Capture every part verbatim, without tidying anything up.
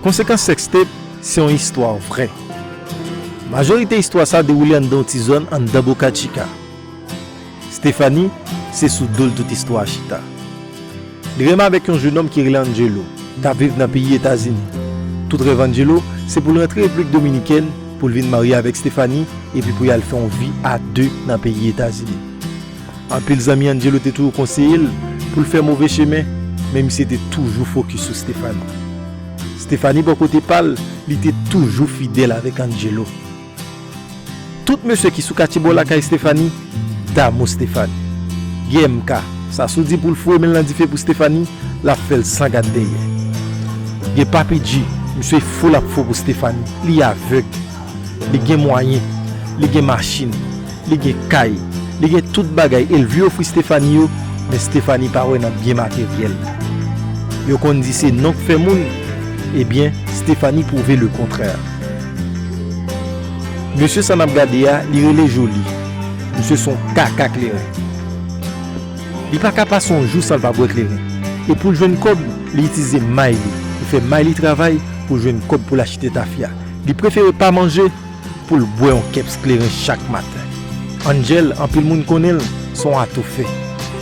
Konsekans Sextape se yon istwa vrè. Majorite istwa sa dewoule anndan yon ti zòn anndan Boca Chica. Stephanie, se sou do l tout istwa a chita. Li renmen avèk yon jennonm ki rele Angelo, k ap viv nan peyi Etazini. Tout rèv Angelo, se pou l rantre Repiblik Dominikèn, pou l vin marye avèk Stephanie, epi pou y al fè yon vi a de nan peyi Etazini. Anpil zanmi Angelo te toujou konseye l pou l fè move chemen, men misye te toujou fokis sou Stephanie. Stephanie, bò kote pa l, li te toujou fidèl avèk Angelo. Tout mesye ki sou katye bò lakay Stephanie damou Stephanie. Gen M K, sa si w di pou l foure men l nan dife pou Stephanie, l ap fè l san gad dèyè. Gen Papi G, misye fou l ap fou pou Stephanie, li avèg. Li gen mwayen, li gen machin, li gen kay, li gen tout bagay e l vle ofri Stephanie yo, men Stephanie pa wè nan byen materyèl. Yo konn di se non k fè moun, ebyen, Stephanie pwouve lekontrè. Mesye sa n ap gade a, li rele Joly. Misye se yon kaka kleren. Li pa ka pase yon jou san l pa bwè kleren. E pou l jwenn kòb, li itilize may li. Li fè may li travay pou l jwenn kòb pou l achte tafya. Li prefere pa manje pou l bwè yon kèps kleren chak maten. Angel, anpil moun konnen l, se yon atoufè.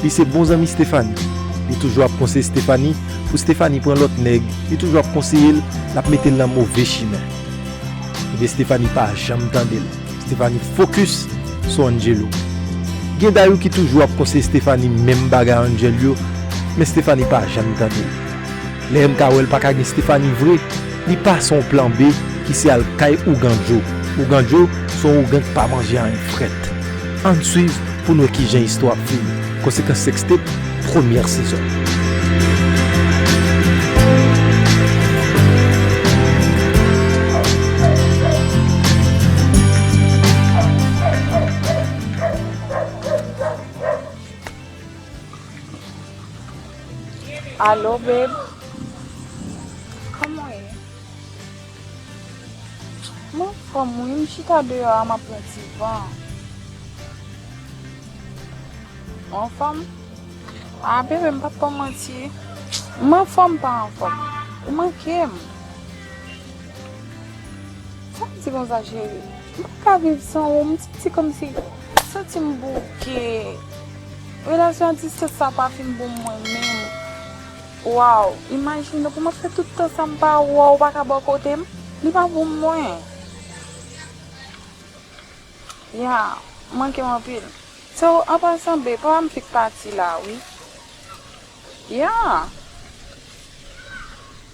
Li se bon zanmi Stephanie. Li toujou ap konseye Stephanie pou Stephanie pran lòt nèg. Li toujou ap konseye l, l ap mete l nan move chimen. Ebyen, Stephanie pa janm tande l. Stephanie fokis sou Angelo. Gen Dayou ki toujou ap konseye Stephanie menm bagay Angel yo, men Stephanie pa janm tande l. Lè M K wè l pa ka gen Stephanie vre, li pase yon plan B ki se al kay ougan Djo. Ougan Djo se yon ougan k pa manje anyen frèt. Ann swiv pou n wè kijan istwa ap fini. Konsekans Sextape, premyè sezon. Alo, babe. Kòman w ye? M anfòm, wi. M chita deyò a, m ap pran ti van. Ou anfòm? A, bebe, m p ap ba w manti. M anfòm, m pa anfòm. Ou manke m. Sa m di konsa, cheri? M pa ka viv san ou. M santi kòmsi, m santi m bouke. Relasyon a distans sa pa fin bon pou mwen menm. Waw, imajine pou m ap fè tout tan sa m pa wè w, ou pa ka bò kote m. Li pa bon pou mwen. Ya, manke m anpil. So, an pasan, be, papa m fik pati la, wi. Ya.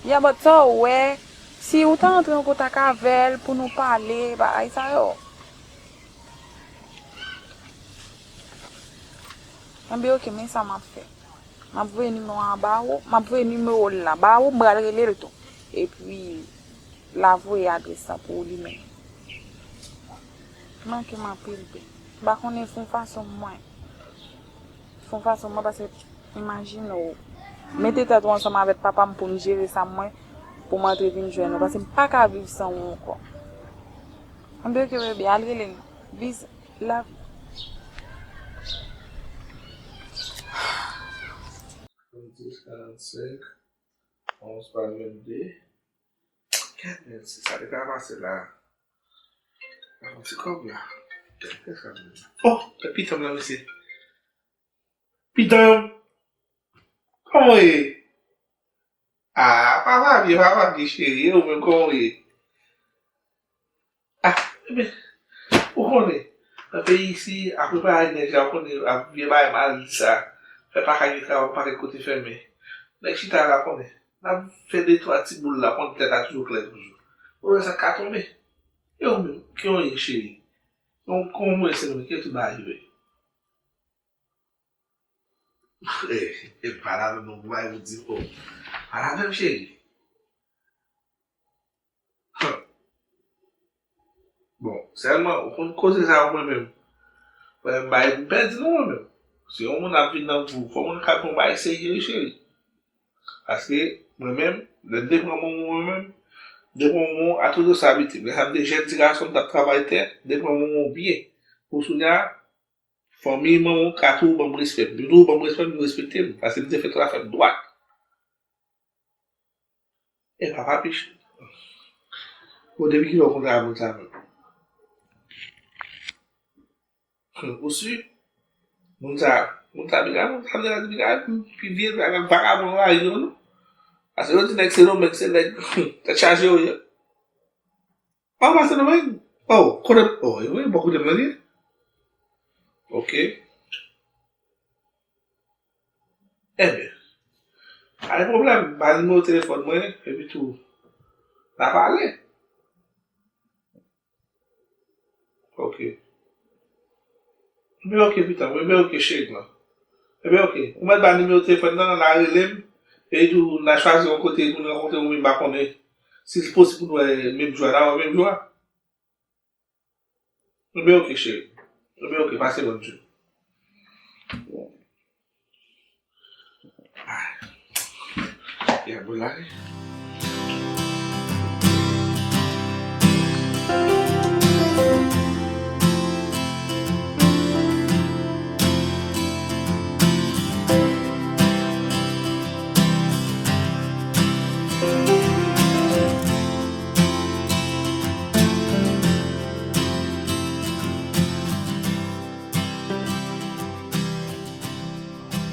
Ya, but sa w wè, si ou ta antre an kontak avè l pou nou pale, bagay sa yo. Anben, oke, men sa m ap fè. M ap voye nimewo a ba ou, m ap voye nimewo l la ba ou, m pral rele l tou. Epi, l a voye adrès la pou ou li menm. Manke m anpil, be. M pa konnen fon fason mwen. Fon fason mwen, paske imajine w. Mete tèt ou ansanm avèk papa m pou n jere sa mwen, pou m antre vin jwenn ou, paske m pa ka viv san ou ankò. Anben, oke, bebe, al rele l. Bis, la. Trannsis, karannsenk, onz pa vennde. Kèt, men se sa li ka pase la. Yon ti kòb la. Kèt, kèt sa menm. Oh, e pitan m nan, mesye. Pitan, kòman w ye? Ah, papa vye, papa vye cheri, e ou menm, kòman w ye? Ah, ebyen, ou konnen, nan peyi isi, ap prepare nèg la, ou konnen, ap vye bagay mal di sa. Fè pa ka gen travay, pa gen kote fèmen. Nèg chita la, konnen. N ap fè de twa ti boul la, konnen tèt la toujou klè toujou. Ou wè sa ka tonbe. E ou menm, ki yon ye cheri? Yon, kòman mwen se nou, ki tout bagay vre? E, e pale avè m non, pou bagay pou di, oh. Pale avè m, cheri. Bon, sèlman, ou konn koze sa yo mwen menm. Mwen menm, bay pou pèdi non mwen menm. Si yon moun ap vin nan vi w, fò moun ka fè yon bagay serye, wi, cheri. Paske, mwen menm, lè m te pran manman mwen menm, m te pran manman a toujou sa abitye. Lè sa m te jèn ti gason, m t ap travay tè, m te pran manman byen. Pou kounye a, fanmi manman ka toujou ban m respè. M toujou ban m respè, m respekte m. Paske m te fè tout afè m dwat. E papa pi ch-, Bon, depi kilè w konn travay moun sa menm? Ou si? Moun sa, moun sa piga, moun sa piga, piga, pi vye, piga, vagabon la, yo, non? Paske yo di nèg Sendomeng, se nèg tèt chaje yo ye. An pa Sendomeng? Oh, kote, oh, e vre, bò kote m nan li ye? Ok. Ebyen, pa gen pwoblèm, ba nimewo telefòn mwen, epi tou, n a pale. Ok. Ebyen, ok, pitan, ebyen, ok, cheri m nan. Ebyen, ok, ou mèt ba nimewo telefòn nan, n a rele m, epi tou, n a chwazi yon kote pou n rankontre, oubyen m pa konnen si l posib pou n wè menm jou a, n a wè menm jou a. Ebyen, ok, cheri. Ebyen, ok, pase bòn jou. Ay. Ya, bon la.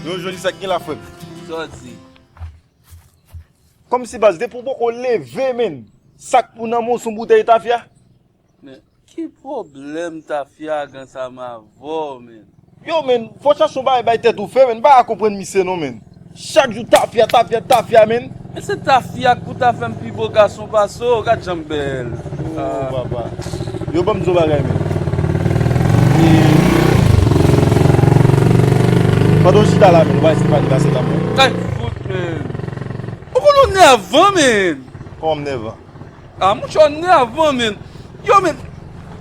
Yo, Johnny, sa k gen la, frè m? Sòti. Kòmsi baz, depi w poko leve, menn, sa k pou nan men w se yon boutèy tafya? Men, ki pwoblèm tafya gen ansanm avè w, menn? Yo, menn, fò w chache yon bagay bay tèt ou fè, menn, m pa ka konprann misye non, menn. Chak jou tafya, tafya, tafya, menn. Men se tafya k pou ta fè m pi bo gason pase w, gad jan m bèl. Oh, papa. Yo, ban m di w bagay, menn. E, pandan w chita la, menn, ou pa Estefani pase la, menn. Kay fout, menn. Ou konn ou nèvan, menn. Kòman m nèvan? Ah, monchè, w nèvan, menn. Yo, menn,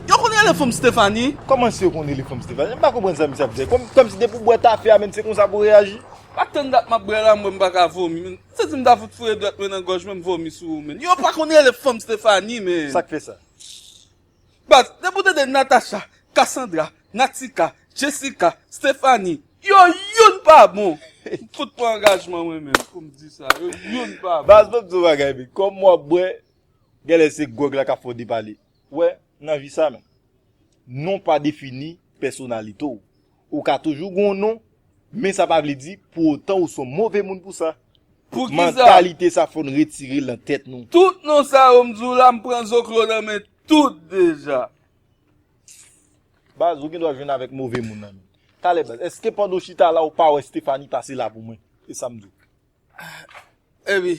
yo konn rele fanm Stefani? Kòman si yo konn rele fanm Stefani? M pa konprann sa misye ap di. Kòm, kòmsi depi w bwè tafya, menn, se konsa pou w reyaji? Pa tann dat m ap bwè la, m wè m pa ka vomi, menn. M santi m ta fout foure dwèt mwen nan gòj mwen, m vomi sou ou, menn. Yo pa konn rele fanm Stefani, menn. Sa k fè sa? Baz, depi w tande Natacha, Cassandra, Natika, Jessica, Stefani, yo youn pa bon. M fout pran angajman mwen menm pou m di sa. Yo youn pa bon. Baz, ban m di w bagay, men. Kòm w ap bwè, genlè se gwòg la k ap fè w depale. Wè, nan vi sa menm, non pa defini pèsonalite w. Ou ka toujou gen yon non, men sa pa vle di pou otan ou se yon move moun pou sa. Poukisa? Mantalite sa fò n retire l nan tèt nou. Tout non sa yo m di w la, m pran zoklo nan men tout deja. Baz, ou gen dwa jwenn avèk move moun nan men. Talè, baz, èske pandan w chita la, ou pa wè Stefani pase la pou mwen? E sa m di w. Epi,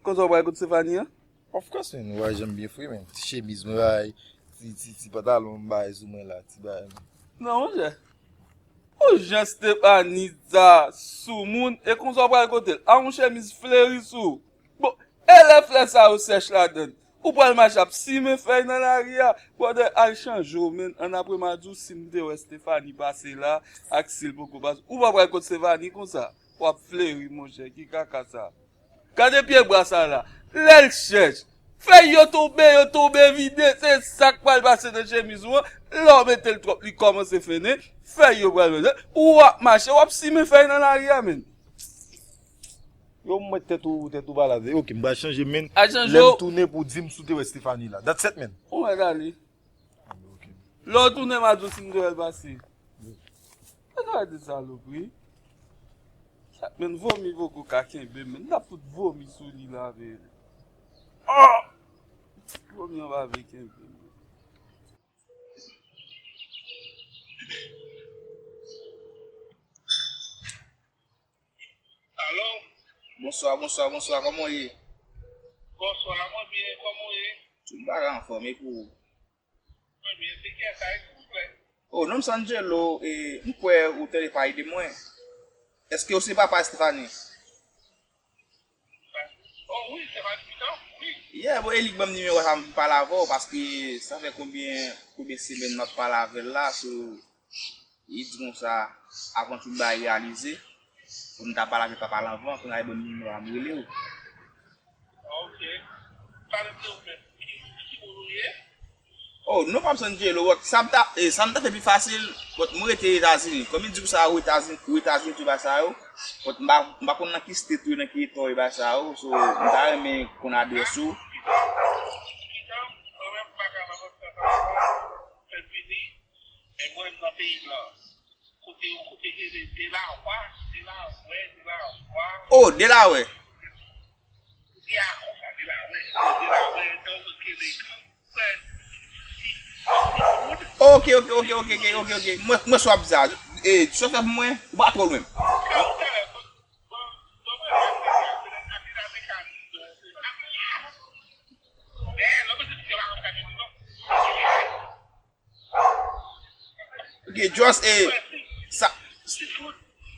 konsa w pral kot Stefani an? Of course, man. Ou wè jan m byen fre, man. Ti chemiz mwen bay, ti, ti, ti pantalon m bay sou mwen la, ti bay, man. Non, monchè. Ou jan Stefani ta sou moun, e konsa w pral kote l? A yon chemiz fleri sou ou. Bon, e lè flè sa yo sèch ladan l? Ou pral mache ap simen fèy nan lari a? Brother, al chanje w, menn. Annapre m a di w si m te wè Stefani pase la, ak si l poko pase. Ou pa pral kot Stefani konsa. W ap fleri, monchè. Ki kaka sa? Gade pye bwa sa la. Lè l chèch, fèy yo tonbe, yo tonbe vide. Se sa k pral pase nan chemiz ou an. Lè w mete l twòp, li kòmanse fennen. Fèy yo pral vide. Ou ap mache, w ap simen fèy nan lari a, menn. Yo, m wè tèt ou, tèt ou pa la. Ok, m pral chanje, menn. Al chanje w. Lè m tounen pou di m si w te wè Stefani la. That's it, menn. Ou mèt ale. Lè w tounen, m a di w si m te wè l pase. Mwen ta di salopri. Sa, menn, vomi poko ka kenbe m, menn. M ta fout vomi sou li la, menn. Ah! Vomi an pa vle kenbe m. Alo? Bonswa, bonswa, bonswa, kòman w ye? Bonswa, mwen byen, kòman w ye? Tout bagay anfòm, e pou ou? Mwen byen, se kiyès sa, silvouplè? Oh, non m se Angelo, e m kwè ou tande pale de mwen. Èske ou se papa Stephanie? Oh wi, Stephanie, wi. Yeah, bon, e li k ban m nimewo sa m pale avè w, paske sa fè konbyen, konbyen semèn m ap pale avè l la, so, li di konsa, avan tout bagay reyalize, pou m ta pale avèk papa l anvan, kounye a li ban m nimewo a, m rele w. Ah, ok. Pale m de ou menm. Ki, ki moun ou ye? Oh, non pa m se Angelo, but sa m ta, eh, sa m ta fè pi fasil, but mwen rete Etazini. Kòm li di konsa, ou Etazini, ou Etazini, tout bagay sa yo. But m pa, m pa konn nan ki state ou ye, nan ki eta w ye, bagay sa yo. So, m ta renmen konn adrès ou. Oh, Delaware. Ok, ok, ok, ok, ok, ok, ok. Mwen, mwen swap sa. E, sa fè pou mwen, ou pa twò lwen. Ok, just, eh, sa,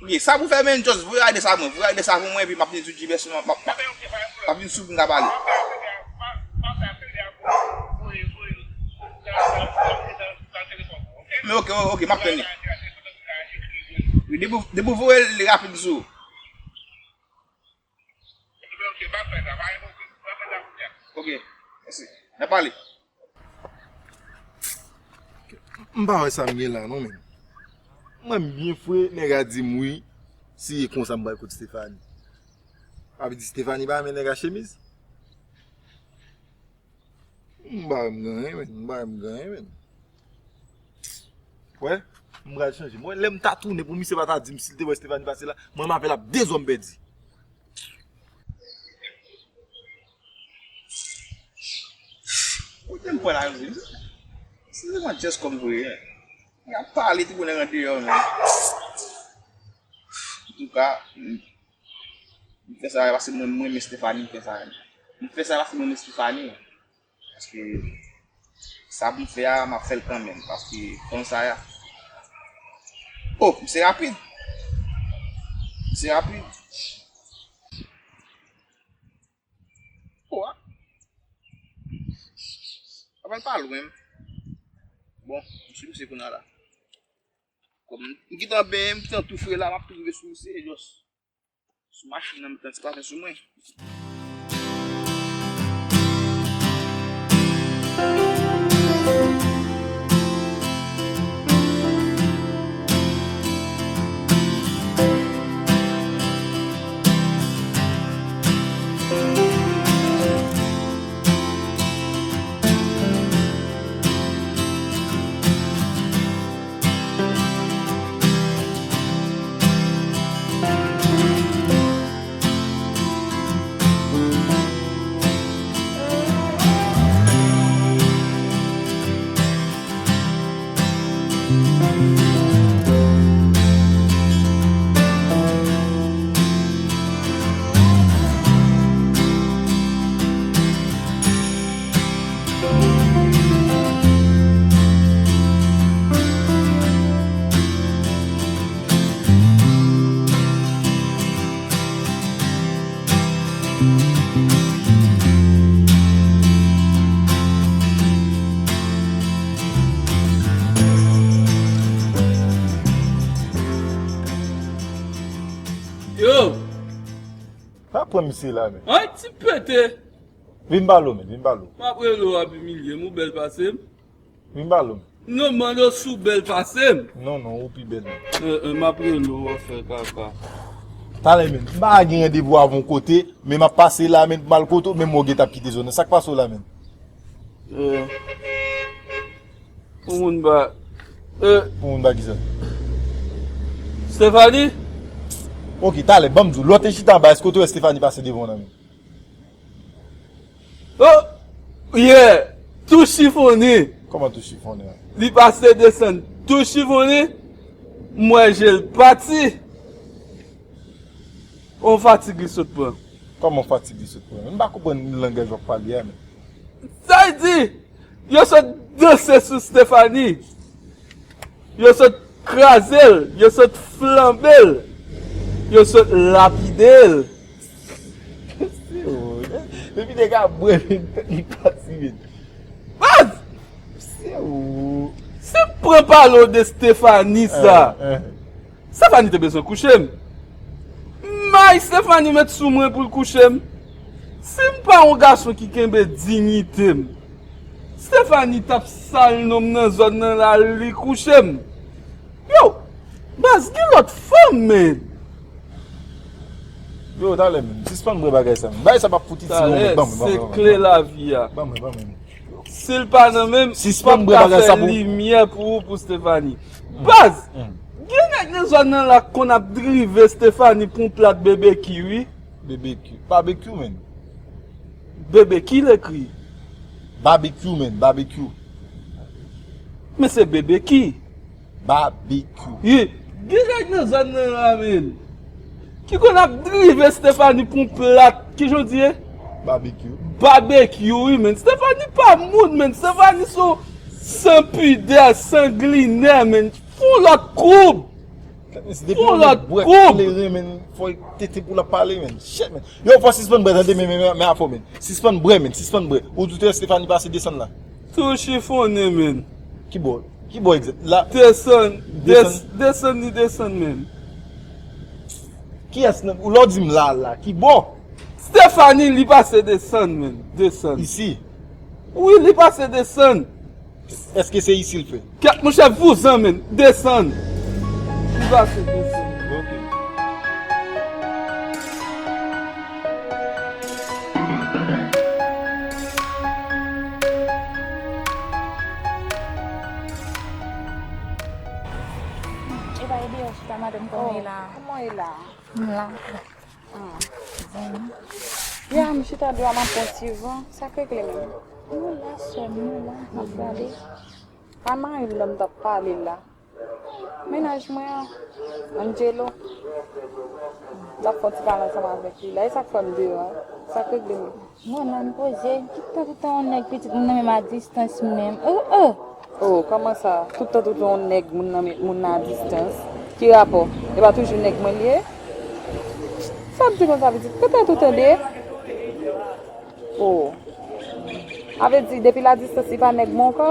ok, sa pou fè, men, just voye adrès sa mwen, voye adrès sa pou mwen, epi m ap vin sou G P S, m ap, m ap, m ap vin sou pou m ka pale. Men ok, ok, ok, m ap tann li. Wi, depi, depi w voye l rapid sou. Ok, mèsi. N a pale. M pa wè sa m gen la non, men. Mwen, m byen fre, nèg a di m wi, si e konsa m pral kot Stephanie. Sa vle di Stephanie pa renmen nèg a chemiz? M pa wè m gen anyen, men. M pa wè m gen anyen, men. Wè, m pral chanje. Mwen, lè m ta tounen pou misye pa ta di m si l te wè Stephanie pase la, mwen m avè l ap de zòn pèdi. Kote m pran la, se sèlman just kòm vre, hein. Y ap pale tou bonè andeyò, men. Antouka, m, m fè sa paske mwen, mwen renmen Stephanie, m fè sa. M fè sa paske mwen renmen Stephanie. Paske sa pou m fè a, m ap fè l kanmenm. Paske fanm sa a, oh, misye rapid. Misye rapid. Oh, a. Apa l pa lwen. Bon, m sou misye kounye a la. Kòm m gentan benyen, m gentan tou fre la, m ap tou rive sou misye, just sou machin nan, m pran ti pafen sou mwen. Yo! Pa pran misye la, men. Ay, ti pete! Vin pale w, men, vin pale w. M ap rele w ap imilye m, ou bèl pase m. Vin pale w, men. Non, m mande w si w bèl pase m. Non, non, ou pi bèl, men. Eh, eh, m ap rele w, w ap fè kaka. Talè, men, m pa gen randevou avè w yon kote, men m ap pase la, men, pou m al kote w, men m wè w gentan ap kite zòn nan. Sa k pase w la, men? Eh. Pou moun ba. Eh. Pou moun ba kisa? Stephanie? Ok, talè, ban m di w, lè w te chita anba, èske w te wè Stephanie pase devan w nan men? Oh! Yeah! Tou chifonnen. Kòman tou chifonnen an? Li pase desann tou chifonnen. M wè je l pati. On fatig li sot pran. Kòman fatig li sot pran? M pa konprann langaj w ap pale a, men. Sa vle di, yo sot danse sou Stephanie. Yo sot kraze l, yo sot flanbe l, yo sot lapide l. Se ou, depi nèg a bwè, li pati, men. Baz! Se ou. Si m pran pale w de Stephanie sa. Eh, eh. Stephanie te bezwen kouche m. May Stephanie met sou mwen pou l kouche m. Si m pa yon gason ki kenbe diyite m, Stephanie t ap sal non m nan zòn nan la, li kouche m. Yo, baz, gen lòt fanm, men. Yo, talè menm. Sispann bwè bagay sa menm. Bagay sa p ap fout iti non, men. Ban mwen, ban mwen, ban mwen. Talè, se kle lavi a. Ban mwen, ban mwen. Si l pa nan menm, li p ap ka fè limyè pou ou, pou Stephanie. Baz! Gen nèg nan zòn nan la k konn ap drive Stephanie pou yon plat bebeki, wi. Bebeki. Babekyou, menn. Bebeki l ekri. Babekyou, menn. Babekyou. Men se bebeki. Babekyou. Wi, gen nèg nan zòn nan la, menn, ki konn ap drive Stephanie pou yon plat. Kijan w di ye? Babekyou. Babekyou, wi, menn. Stephanie pa moun, menn. Stephanie se yon sanpidè, sanglinè, menn. Fon lòt koub. Depi yon nèg bwè kleren, menn, fò tete pou l ap pale, menn. Shit, menn. Yo, fò sispann bwè, tande, men, men, men, men afò, menn. Sispann bwè, menn. Sispann bwè. Ou di w Stephanie pase desann la? Tou chifonnen, menn. Ki bò? Ki bò egzak? La. Desann, desann, desann, li desann, menn. Kiyès nan, ou lè w di m la, la? Ki bò? Stephanie, li pase desann, menn. Desann. Isi? Wi, li pase desann. Èske se isi l fè? Kèt, monchè, vouzan, menn. Desann. Li pase desann. Ok. E pa ede yo chita, madanm, kòman e la? Kòman e la? M la. Ah. Ya, m chita dwa, m ap pran ti van. Sa k regle menm? Nou la, sè m, nou la, n ap gade. Pa mari m nan m t ap pale la. Mennaj mwen an, Angelo. M t ap fè yon ti pale ansanm avèk li la. E sa k fè m deyò a? Sa k regle menm? Mwen menm poze, tout tan, tout tan yon nèg pitit moun nan menm a distans menm. Oh, oh! Oh, kòman sa? Tout tan, tout tan yon nèg moun nan men, moun nan a distans. Ki rapò? E pa toujou nèg mwen li ye? Sa w ap di konsa pitit? Tout tan, tout tan de. Oh. A vle di, depi l a distans, li pa nèg mwen ankò?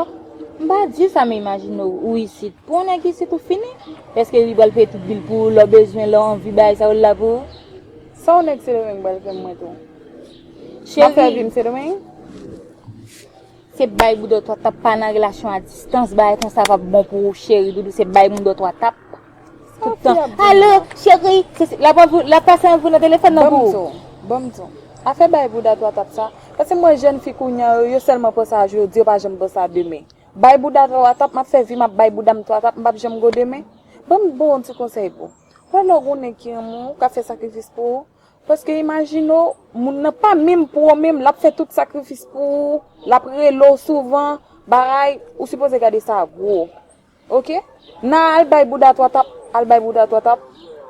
M pa di sa, men imajine w, ou isit. Pou yon nèg isit, ou fini. Èske li pral peye tout bil pou ou, lè w bezwen, lè w anvi, bagay sa yo, l la pou ou? Sa yon nèg Sendomeng pral fè mwen tou? M ap fè vi m Sendomeng? Se bay bouda w twa tap, pa nan relasyon a distans, bagay konsa p ap bon pou ou, cheri, doudou, se bay bouda w twa tap. Tout tan. Alo, cheri, se, se, l ap anvi, l ap pase anvi nan telefòn nan pou ou. Ban m di w, ban m di w. Afè bay bouda twa tap sa, paske m wè jèn fi kounye a yo, yo sèlman panse a jodi, yo pa janm panse a demen. Bay bouda twa tap, m ap fè vi m ap bay bouda m twa tap, m p ap janm gen demen. Ban m ba w yon ti konsèy pou ou. Wè lè w gen yon nèg ki renmen w, k ap fè sakrifis pou ou, paske imajine w, moun nan pa menm pou ou menm, l ap fè tout sakrifis pou ou, l ap rele w souvan, bagay, ou sipoze gade sa gwo. Oke? Nan al bay bouda twa tap, al bay bouda twa tap.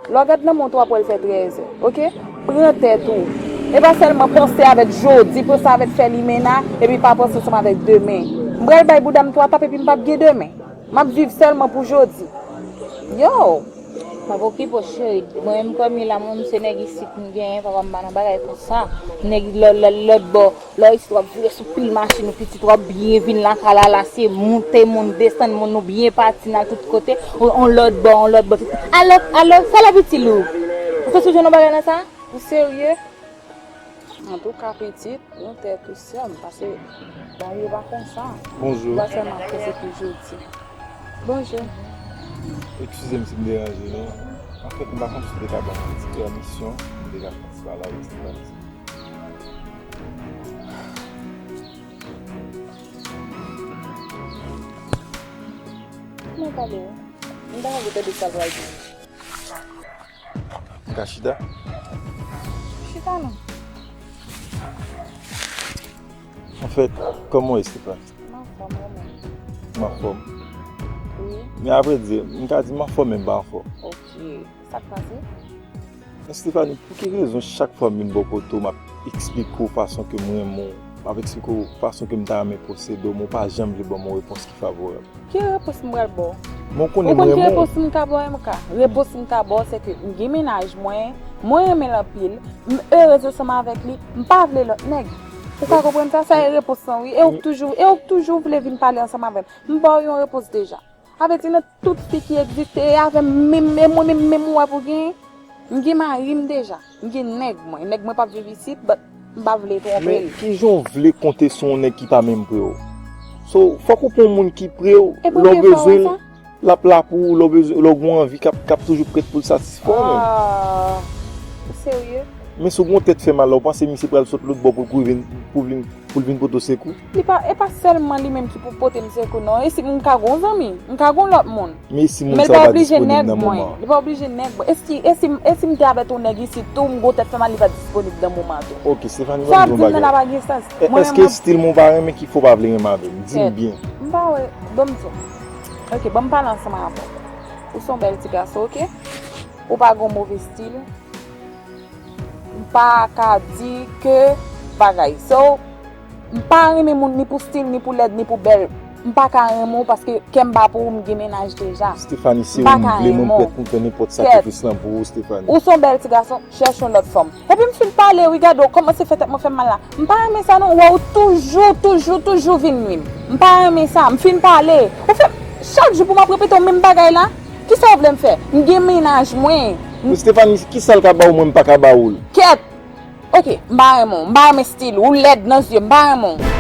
Lè w gad nan mont ou, w ap wè l fè trèzè. Oke? Pran tèt ou. E pa sèlman panse avèk jodi, panse avèk fè limena, epi pa panse ansanm avèk demen. M pral bay bouda m twa tap, epi m p ap gen demen. M ap viv sèlman pou jodi. Yo! M ap okipe w, cheri. Mwen menm kòm ye la, mwen menm se nèg isit m genyen, papa m pa nan bagay konsa. Nèg lò-, lò-, lòt bò, lò isit w ap vire sou pil machin, ou pitit w ap byen vin lakay la, la se moute moun, desann moun, nou byen pati, n al tout kote, on, on lòt bò, on lòt bò, tout. Alò, alò, sa l ap itil ou? Ou fè sou jwenn yon bagay nan sa? Ou serye? Antouka, pitit, pran tèt ou sèm, paske bagay yo pa konsa. Bonjou. Ou pa sèlman poze pou jodi. Bonjou. Eskize m si m deranje nou. Anfèt, m pa konn si w te ka ban m yon ti pèmisyon, m te ka fè yon ti pale avèk Stephanie. Kòman w pale a? M ta renmen tande sa l pral di. M ka chita? Chita non. Anfèt, kòman w ye, Stephanie? M anfòm, ou menm? M anfòm. Wi. Men avrèdi, m ka di m anfòm, men m pa anfòm. Ok. Sa k pase? Men Stephanie, pou ki rezon chak fwa m vin bò kote w, m ap eksplike w fason ke m renmen w, m ap eksplike w fason ke m ta renmen posede w, men w pa janm vle ban m yon repons ki favorab? Ki repons m pral ba w? Men w konnen m renmen w. Ou konn ki repons m ka ba w, M K? Repons m ka ba w, se ke m gen mennaj mwen, mwen renmen l anpil, m erez ansanm avèk li, m pa vle lòt nèg. Ou ka konprann sa? Sa e repons lan, wi. E ou k toujou, e ou k toujou vle vin pale ansanm avè m. M ba w yon repons deja. Sa vle di nan tout fi ki egziste, e avè m menm, e mwen menm, menm ou wè pou genyen. M gen mari m deja. M gen nèg mwen. Nèg mwen p ap viv isit, but m pa vle twonpe l. Men kijan w vle konte sou yon nèg ki pa menm pre w? So, fòk ou pran yon moun ki pre w, lè w bezwen l, l ap la pou ou, lè w bezwen, lè w gen yon anvi k ap, k ap toujou prèt pou l satisfè w menm. Ah, ou serye? Men si w gen yon tèt fè mal la, ou panse misye pral sot lòt bò pou l kouri vin, pou vin, pou l vin pote w sekou? Li pa, e pa sèlman li menm ki pou pote m sekou, non. E si m ka gen yon zanmi, m ka gen yon lòt moun. Men si moun sa pa disponib nan moman an? Li pa oblije nèg mwen. E si, e si, e si m te avèk yon nèg isit tou, m gen yon tèt fè mal, li pa disponib nan moman an tou? Ok, Stephanie, sa w ap di m nan la pa gen sans. Èske stil mwen ou pa renmen ki fè w pa vle renmen avè m? Di m byen. M pa wè, ban m di w. Ok, ban m pale ansanm avè w. Ou se yon bèl ti gason, ok? Ou pa gen yon move stil. M pa ka di ke bagay. So, m pa renmen moun ni pou stil, ni pou lèd, ni pou bèl. M pa ka renmen w paske kè m pa pou ou, m gen mennaj deja. Stephanie, si ou vle, mwen prèt pou m fè nenpòt sakrifis lan pou ou, Stephanie. Ou se yon bèl ti gason, chèche yon lòt fanm. Epi m fin pale, wi, gade w kòmanse fè tèt mwen fè m mal la. M pa renmen sa non, ou wè ou toujou, toujou, toujou vin nwi m. M pa renmen sa, m fin pale. Ou fè, chak jou pou m ap repete w menm bagay la. Kisa w vle m fè? M gen mennaj mwen. Men Stephanie, kisa l ka ba ou mwen m pa ka ba ou l? Kèt! Ok, m pa renmen w. M pa renmen stil ou. Ou lèd nan zye m. M pa renmen w.